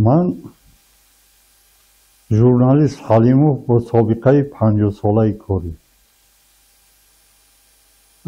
Ман журналист Ҳалимов бо собиқаи 50-солаи корӣ.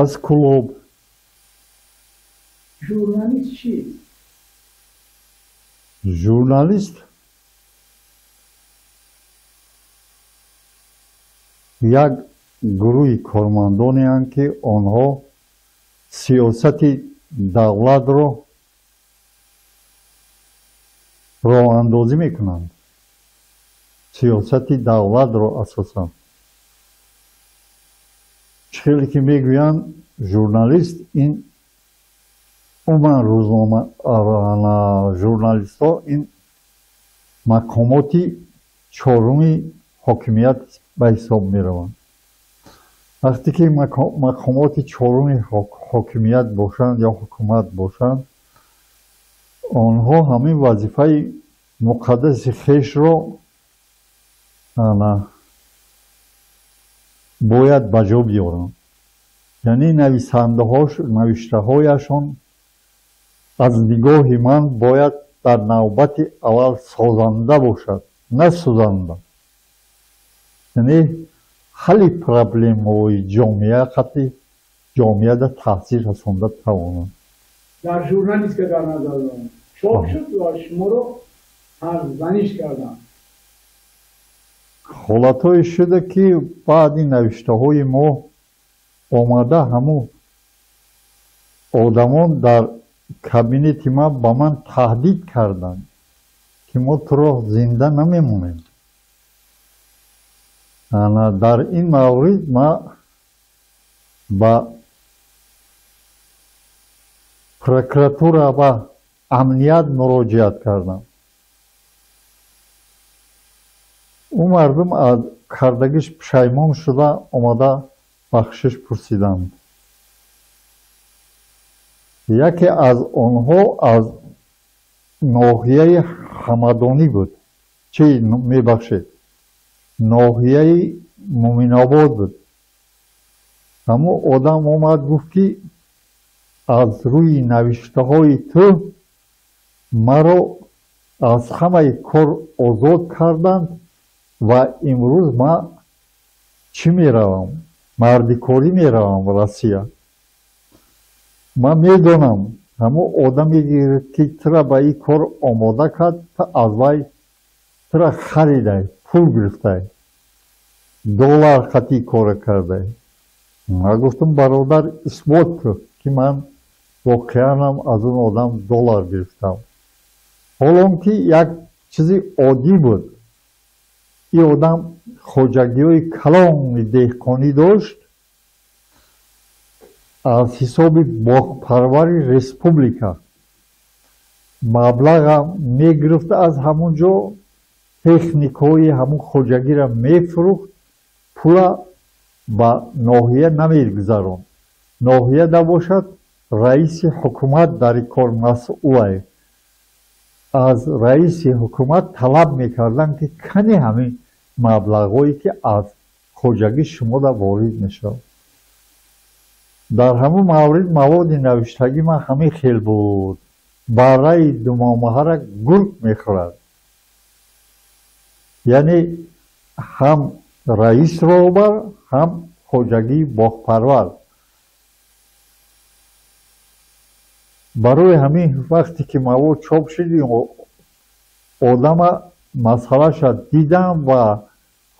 Аз Кӯлоб. Журналист чист? Журналист як гурӯҳи кормандонеанд, ки онҳо сиёсати давлатро роҳандозӣ мекунанд. Сиёсати давлатро асосан. Чӣ хеле ки мегӯянд, журналист ин умуман рӯзнома журналистҳо ин мақомоти чоруми ҳокимият ба ҳисоб мераванд. Вақте ки мақомоти чоруми ҳокимият бошанд ё ҳукумат бошанд, онҳо ҳамин вазифаи муқаддаси хешро бояд ба ҷо биёранд. Яъне навиштаҳояшон аз нигоҳи ман бояд дар навбати аввал созанда бошад, на сӯзанда. Яъне ҳалли проблемаҳои ҷомеа қатъи ҷомеада таъсир расонда тавонанд. Дар журналистика дар назар дорам. Чоп шуд ва шуморо сарзаниш карданд. Ҳолатҳое шуда, ки баъди навиштаҳои мо омада ҳамун одамон дар кабинети ман ба ман таҳдид карданд, ки мо туро зинда намемонем. Дар ин маврид ман ба прокуратура ва амният муроҷиат кардам. Ӯ мардум аз кардагиш пушаймон шуда омада бахшиш пурсиданд. Яке аз онҳо аз ноҳияи Ҳамадонӣ буд. Чӣ мебахшед? Ноҳияи Муминобод буд. Ҳамун одам омад гуфт, ки аз рӯи навиштаҳои ту маро аз ҳамаи кор озод карданд ва имрӯз ман чӣ меравам? Мардикорӣ меравам Россия. Ман медонам, ҳамун одаме, ки тура ба ин кор омода кард, ту аз вай тура харидай, пул гирифтай, доллар қатъи кора кардай. Ман гуфтам, бародар, исбот кун, ки ман воқеанам аз он одам доллар гирифтам. Ҳолон ки як чизи оддӣ буд. Ин одам хоҷагиҳои калони деҳқонӣ дошт, аз ҳисоби боғпарвари республика маблаға мегирифт, аз ҳамун ҷо техникаҳои ҳамун хоҷагиро мефурӯхт, пула ба ноҳия намегузаронд. Ноҳияда бошад раиси ҳукумат дар ин кор масъулае. Аз раиси ҳукумат талаб мекарданд, ки кани ҳамин маблағҳое, ки аз хоҷагӣ шумода ворид мешавад. Дар ҳамун маврид маводи навиштагӣ ман ҳамин хел буд. Барраи думомаҳара гург мехӯрад. Яъне ҳам раис роҳбар, ҳам хоҷагии боғпарвар. Барои ҳамин вақте ки мавод чоп шуд, одама масъалаша дидам ва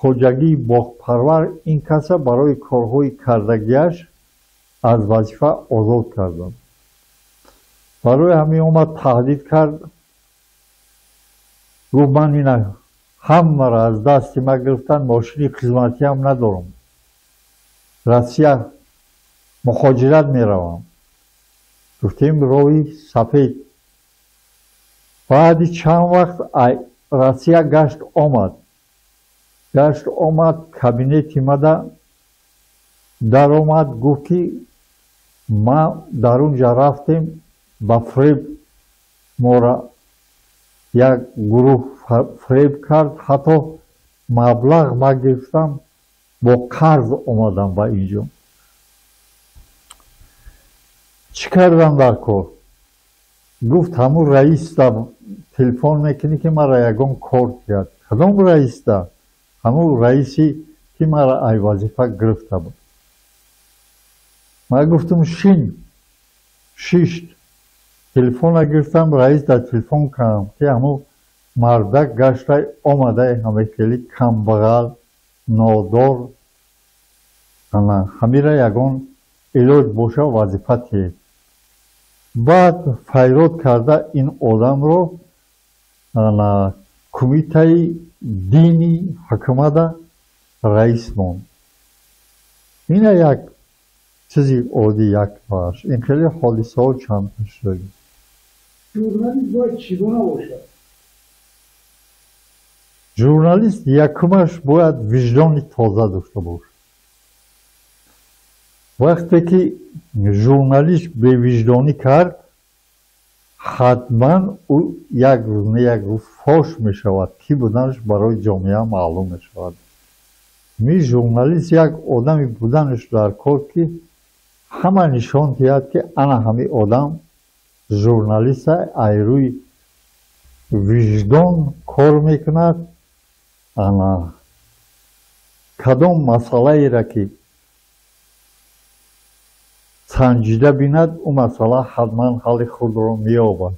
хоҷагии боғпарвар ин каса барои корҳои кардагиаш аз вазифа озод карданд. Барои ҳамин омад таҳдид кард, гуфт ман ина ҳамаро аз дасти ман гирифтан, мошини хизматиам надорам. Россия муҳоҷират меравам. Гуфтем роҳи сафед. Баъди чанд вақт Россия гашт омад. Гашт омад, кабинети мада даромад, гуфт, ки ман дар он ҷа рафтем, ба фреб моро як гурӯҳ фреб кард, ҳатто маблағ ман гирифтам, бо қарз омадам ба ин ҷо. Чӣ кардам дар кор? Гуфт ҳамун раисда телефон мекунӣ ки мара ягон кор диҳад. Кадом раисда? Ҳамун раиси ки мара ай вазифа гирифта буд. Ман гуфтам шин. Шишт. Телефона гирифтам, раис дар телефон кардам ки ҳамун мардак гаштай омадай ҳама хеле камбағал, нодор, ҳамира ягон илоҷ боша вазифа диҳед. Баъд файрод карда ин одамро кумитаи дини ҳукумата раис монд. Ина як чизи оддӣ, як бахш. Ин хеле ҳодисаҳо чандта шуда. Журналист бояд чӣ гуна бошад? Журналист якумаш бояд виҷдони тоза дошта бошад. Вақте ки журналист бевиҷдонӣ кард, ҳатман ӯ як рӯз не як рӯз фош мешавад, кӣ буданаш барои ҷомеа маълум мешавад. Журналист як одами буданаш дар кор ки ҳама нишон диҳад ки ана ҳамин одам журналиста ай рӯи виҷдон кор мекунад, ана кадом масъалаеро ки санҷида бинад, ӯ масъала ҳатман ҳалли худро меёбад.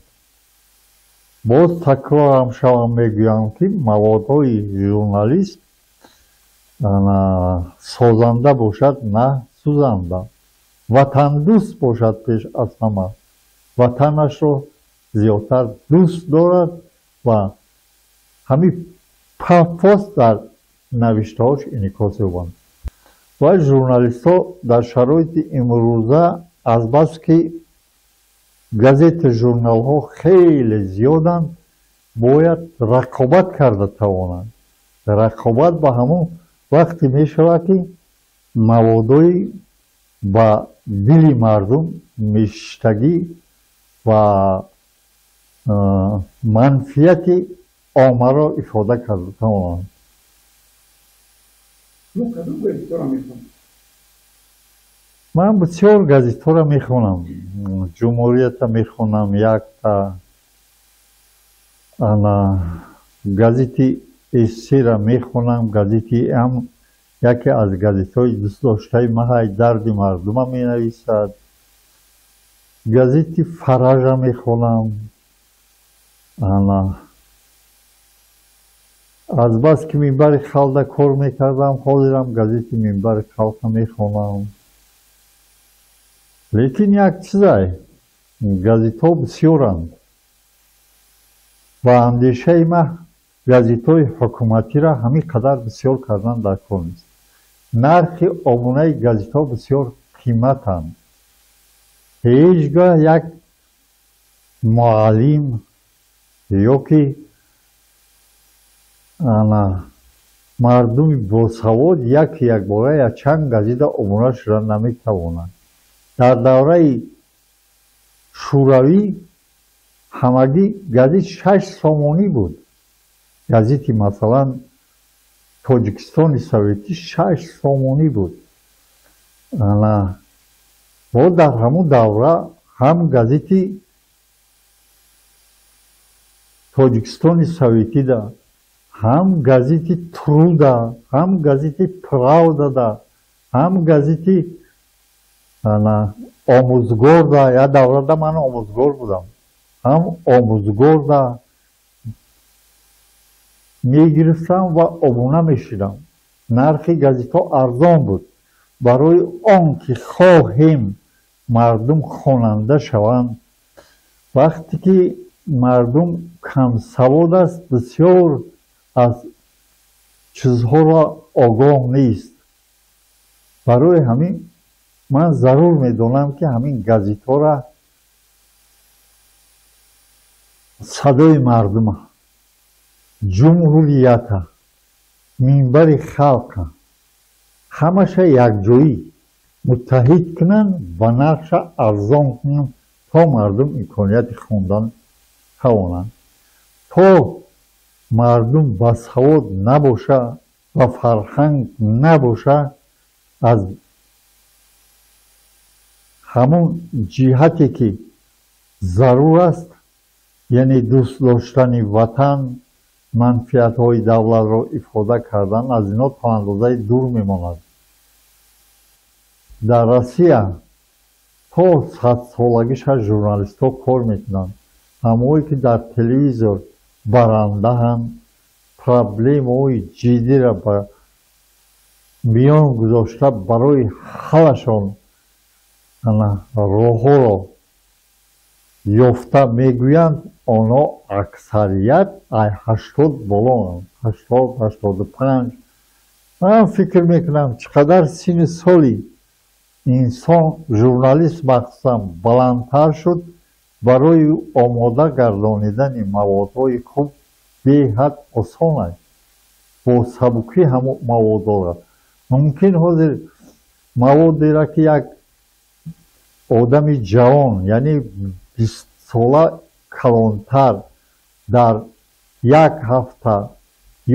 Боз такрорам шавам мегӯям ки маводҳои журналист созанда бошад, на сӯзанда. Ватандӯст бошад пеш аз ҳама. Ватанашро зиёдтар дӯст дорад ва ҳамин пафос дар навиштаҳош инъикос ёбанд. Ва журналистҳо дар шароити имрӯза азбаски газета журналҳо хеле зиёданд, бояд рақобат карда тавонанд. Рақобат ба ҳамон вақте мешавад ки маводҳои ба дили мардум мешиштагӣ ва манфиати оммаро ифода карда тавонанд. Ман бисёр газетҳоро мехонам. Ҷумҳуриятро мехонам, якта, ана газети эссера мехонам, газети ам яке аз газетҳои дӯстдоштаи маҳай дарди мардума менависад. Газети Фаража мехонам. Ана азбаски Минбари Халқда кор мекардам, ҳозирам газети Минбари Халқа мехонам. Лекин як чизай, газетҳо бисёранд. Ба андешаи ман газетҳои ҳукуматиро ҳамин қадар бисёр кардан дар кор нест. Нархи обунаи газетҳо бисёр қиматанд. Ҳеҷ гоҳ як муаллим ё ки ана мардуми босавод яке якбора якчанд газета обуна шуда наметавонанд. Дар давраи Шӯравӣ ҳамагӣ газет 6 сомонӣ буд. Газети масалан Тоҷикистони Советӣ 6 сомонӣ буд. Ана мо дар ҳамон давра ҳам газети Тоҷикистони Советида, ҳам газети Труда, ҳам газети Правдада, ҳам газети Омӯзгорда, як даврада ман омӯзгор будам, ҳам омӯзгорда мегирифтам ва обуна мешудам. Нархи газетҳо арзон буд. Барои он ки хоҳем мардум хонанда шаванд, вақте ки мардум камсавод аст, бисёр аз чизҳоро огоҳ нест. Барои ҳамин ман зарур медонам ки ҳамин газетҳоро садои мардума, ҷумҳурията, минбари халқа ҳамаша якҷоӣ муттаҳид кунанд ва нархша арзон кунанд, то мардум имконияти хондан тавонанд. То мардум басавод набоша ва фарҳанг набоша, аз ҳамон ҷиҳате ки зарур аст Яъне дӯст доштани ватан, манфиатҳои давлатро ифода кардан аз ино то андозаи дур мемонад. Дар Россия то 100-солагиша журналистҳо кор мекунанд. Ҳамое ки дар телевизор барандаҳанд, проблемаҳои ҷиддиро ба миён гузошта барои ҳаллашон роҳҳоро ёфта мегӯянд, онҳо аксарият 80 болоанд, 80, 85. Ман фикр мекунам, чӣ қадар синни соли инсон, журналист махсусан, баландтар шуд, барои омода гардонидани маводҳои хуб беҳад осон аст. Бо сабукӣ ҳамон маводҳоро мумкин ҳозир маводеро ки як одами ҷавон, яъне 20 сола калонтар, дар як ҳафта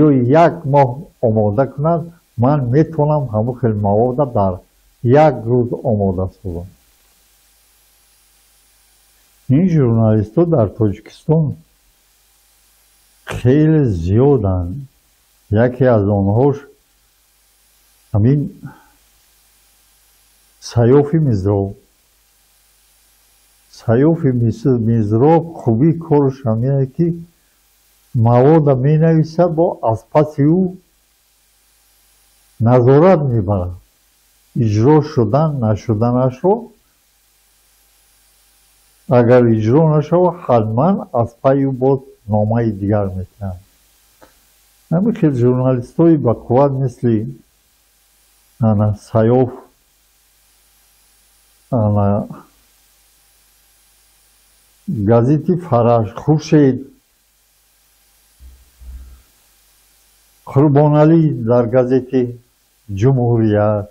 ё як моҳ омода кунад, ман метавонам ҳамон хел мавода дар як рӯз омода созам. Ин журналистҳо дар Тоҷикистон хеле зиёданд. Яке аз онҳош ҳамин Саёфи Мизроб. Саёфи Мизроб хубии кораш ҳамине ки мавода менависад, бо аз паси ӯ назорат мебарад. Иҷро шудан нашуданашро, агар иҷро нашавад, ҳатман аз пайи ӯ боз номаи дигар метиҳанд. Ҳамин хел журналистҳои бақувват мисли ана Саёф, ана газети Фараж, Хуршед, Қурбоналӣ дар газети Ҷумҳурият.